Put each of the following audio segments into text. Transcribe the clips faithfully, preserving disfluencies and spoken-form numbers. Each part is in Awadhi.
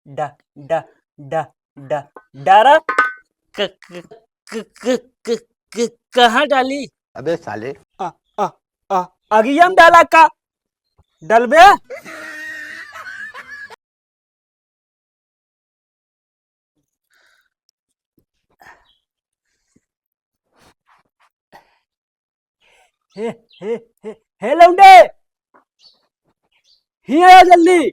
डा, डा, डा, डा, डारा। क-, क-, क-, क-, क-, क-, कहाँ डाली? अबे साले। आ, आ, आ, अगिया में डाला का? डलबे? हे, हे, हे, हे लौंडे, हियाँ आ जल्दी।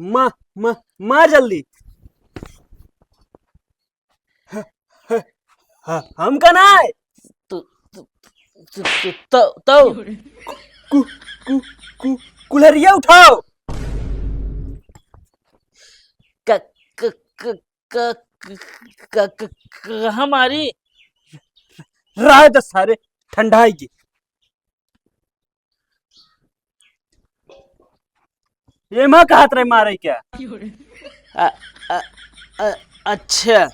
मा, मा, मार जल्दी। ह, ह, ह, हमका ना है। तू, तू, तू, तू, तू, तो, तो। कु, कु, कु, कुल्हरिया उठाओ। क, क, क, क, क, क, क, कहाँ मारी? रहे दे सारे, ठंडाई की। एमा कहत रहे मारे क्या? अ, अ, अ, अच्छा।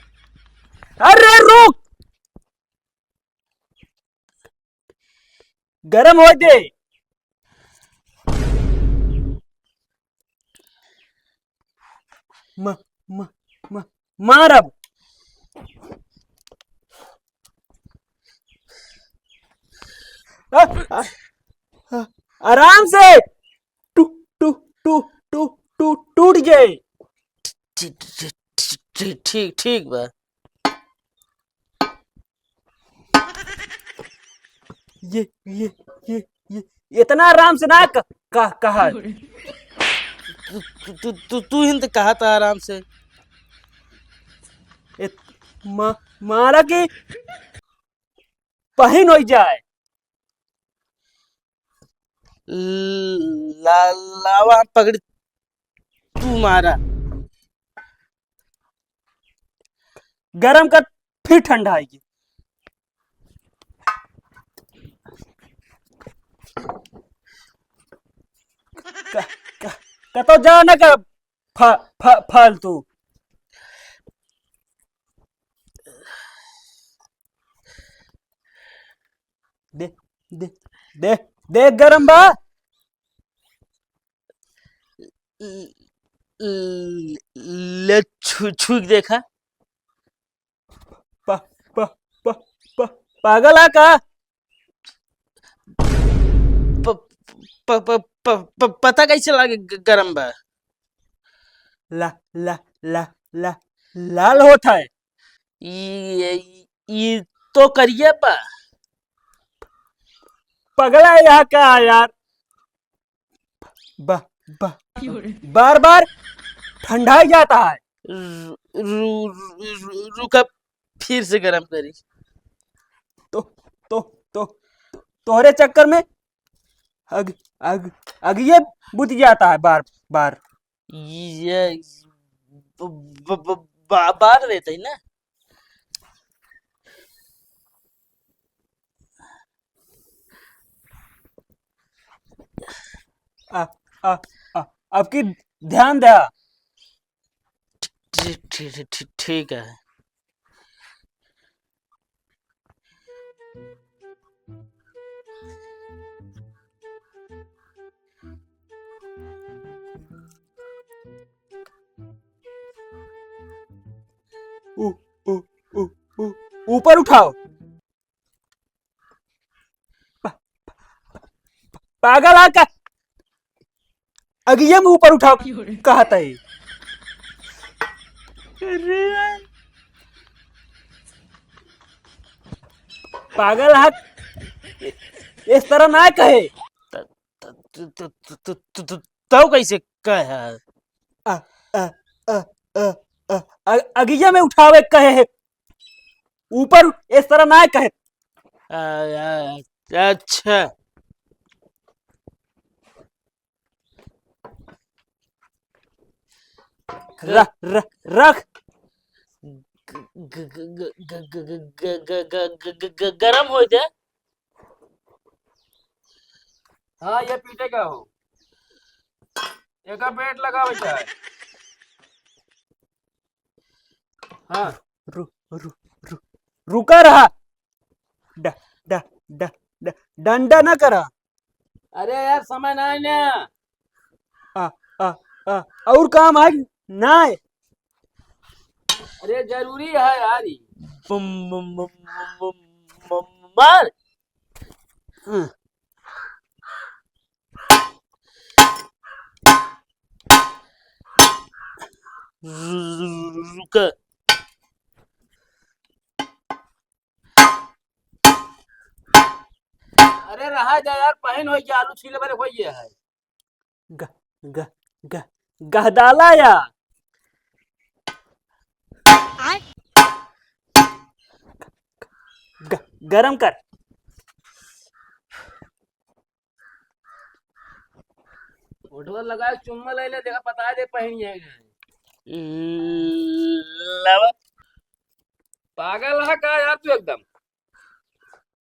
अरे रुक, गरम होए दे। म, म, म, मार अब। आ, आ, आ, आराम से। टू, टू, टू, टू, टू, टूट गए। ठी-, ठी-, ठी-, ठी-, ठीक, ठीक बा। ये, ये, ये, ये, इतना आराम से ना क-, क-, कहा। तू, तू, तू, तू, तू ही न तो कहा था आराम से। इत-, मा-, मारा कि पहिन होइ जाए। ला-, लावा पकड़ी, तू मारा। गरम कर, फिर ठंडा आएगी। क-, क-, कतो जा ना कर फा-, फा-, फालतू। दे, दे, दे, दे, गरम बा। ल-, ल-, ले छू, छू के देखा। प-, प-, प-, प-, पागल है का? प-, प-, प-, प-, प-, पता कैसे लागे ग-, गरम बा? ला, ला, ला, ला, लाल होत है। ई, ई, ई तो करिया बा। पगला है यहाँ का यार? बा-, बा-, बार बार ठंडाई जाता है। रु-, रु-, रु-, रु-, रुका, फिर से गरम करी। तो, तो, तो, तोहरे चक्कर में अग, अग, अगिये बुझ जाता है बार बार। ये ब-, ब-, ब-, बा-, बार देते हैं ना। आ, आ, आ, आपकी ध्यान द्या। ठी-, ठी-, ठी-, ठी-, ठीक है। ऊ, ऊ, ऊ, ऊ, ऊपर उठाओ। पा-, पा-, पागल है का? अगिया में ऊपर उठाओ, कहत है। अरे। पागल है, इस तरह ना कहे। त-, त-, त-, तौ कैसे कहे है? अ, अ, अ, अ, अ, अ, अगिया में उठावे कहे है। ऊपर इस तरह ना कहे। अ, अ, अच्छा। रख, रख, रख। ग-, ग-, ग-, गरम होइ दे। हाँ, ये पीटे का हो। एका बेट लगावे जाए। हाँ। रु-, रु-, रु-, रुका रहा। ड-, ड-, ड-, ड-, डंडा ना करा। अरे यार, समय ना है ना। आ, आ, आ, और काम है ना है? अरे जरूरी है यार, ई। बम, बम, बम, बम, बम, बम, मार। हाँ। रुक। अरे रहा जा यार, पहन होई के आलू छीले बरे होई है। ग-, ग-, ग-, गहदाला या। ग-, गरम कर। ओठवा लगा के चुम्मा ले ले, देखा, पता दे पहन जाएगा। लावा। पागल है का यार तू एकदम?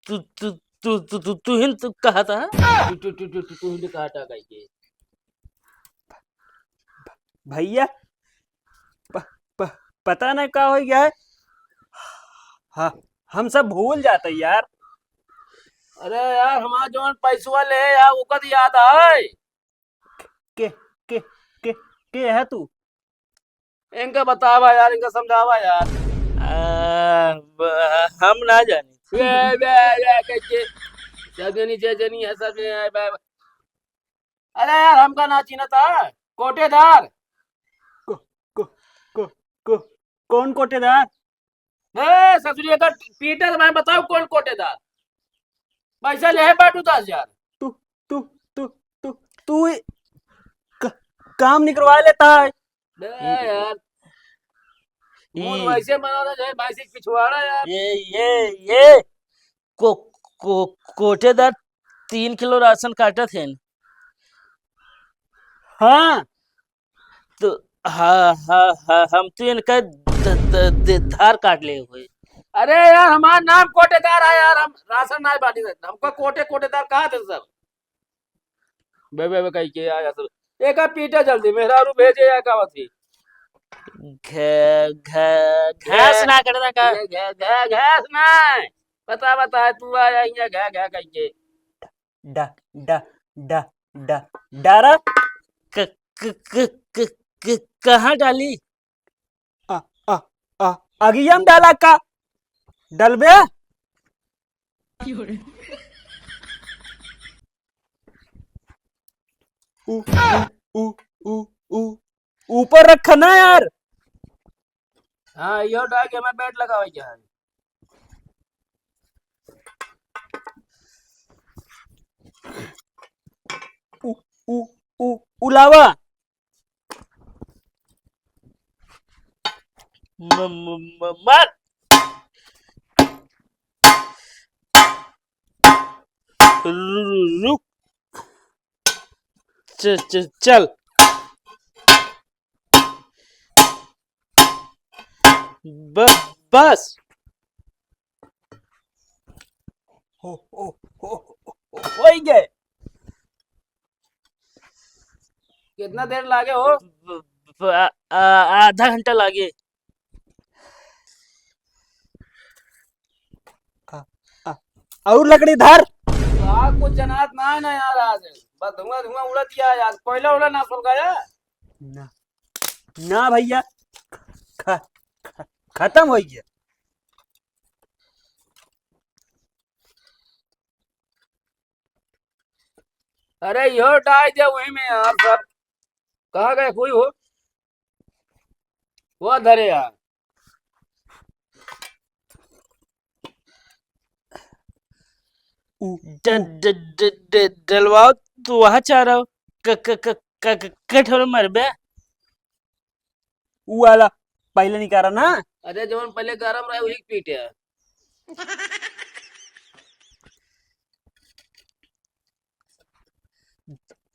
तू, तू, तू, तू, तू, तू ही तो कहा था। तू, तू, तू, तू, तू, तू ही तो कहा था कह के। भैया, प-, प-, पता नहीं का हो गया है। हाँ, हम सब भूल जाते यार। अरे यार, हमारा जौन पैसवा ले यार, ओकर याद आए। के, के, के, के है तू? इनका बतावा यार, इनका समझावा यार। आ, ब-, हम ना जानी। बे, बे, बे, कैसे? सब जनी, जे जनी है, सब जनी है, बे, बे। अरे यार, हमका ना चिन्हत है, कोटेदार। को-, को-, को-, को-, कौन कोटेदार? ए, ससुरी, एकर पीटे तो मैं बताऊँ कौन कोटेदार? पैसा ले है बाटू दस हजार। तू, तू, तू, तू, तू ही क-, काम निकलवा लेता है। बे यार, मूड ई वैसे बना रहा है, भाई से पिछवाड़ा यार। ये, ये, ये को-, को-, कोटेदार तीन किलो राशन काटत हैं। हाँ। तो हाँ, हाँ, हाँ, हम तो इनका द-, द-, द-, धार काट ले हुए। अरे यार, हमार नाम कोटेदार है यार, हम राशन नहीं बांटी सकते, हमको कोटे कोटेदार कहा थे सब। बे, बे, बे, कही के आया सब। एका पीटे जल्दी, मेहरारू भेजे या का बसी। घे-, घे-, घास घे-, ना कटता का? घे-, घे-, घे-, घास ना। बता, बता, तू आ जा यहाँ, घे, घे, कही के। डा, डा, डा, डा, डारा। क-, क-, क-, क-, क-, कहाँ डाली? आ, आ, आ, अगिया में डाला का? डलबे? ऊ, ऊ, ऊ, ऊ, ऊ, ऊपर रखा ना यार। हाँ, यो डाल के हमें बेट लगावे के है। उ, उ, उ, उलावा। म-, म-, म-, मार। रु-, रु-, रुक। च-, च-, चल। ब-, बस। हो, हो, हो, हो, हो, होइ गए। कितना देर लागे हो? ब-, ब-, आ, आ, आधा घंटा लागे। आ, आ, और लकड़ी धर। तो आग कुछ जनात ना है ना यार, आज बस धुआं धुआं उड़त ही है यार, कोयला उड़ा ना सुलगा यार। ना, ना भैया, ख-, ख-, खत्म होइ गया। अरे यो डाल दे वही में यार सब। कहाँ गए कोई हो? वो धरे यार। उ, ड-, उ। ड-, ड-, ड-, डलवाओ तो वहाँ चाह रहा हो। क-, क-, क-, क-, क-, कठोर मरबे। उ वाला पहले निकाला ना। अरे जवन पहले गरम रहे वही पीटे।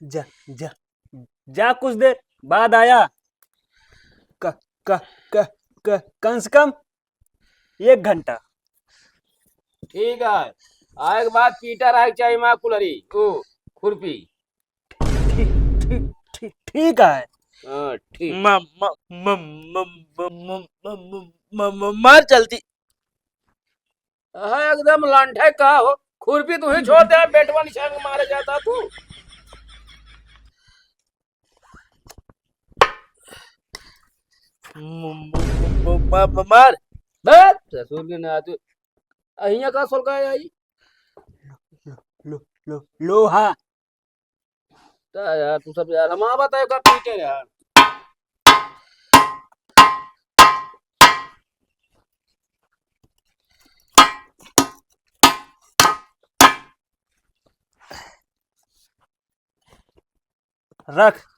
जा, जा, जा कुछ देर बाद आया। क-, क-, क-, क-, कम से कम एक घंटा। ठीक है, आए के बाद पीटा रहे के चाहिए माँ कुलरी, ओ, खुरपी। ठीक, ठीक, ठीक, ठीक है। हाँ, ठीक। म-, म-, म-, म-, मार जल्दी। अहा, एकदम लंठे का हो, खुरपी तू ही छोड़ दे, बेटवा निशान के मारे जाता तू। म-, म-, म-, म-, मार। बस, ससुर के ना तू। अहिया का सोल का आई? लो, लो, लोहा। ता यार, तू सब यार, हम आवत है का पीटे यार। रख।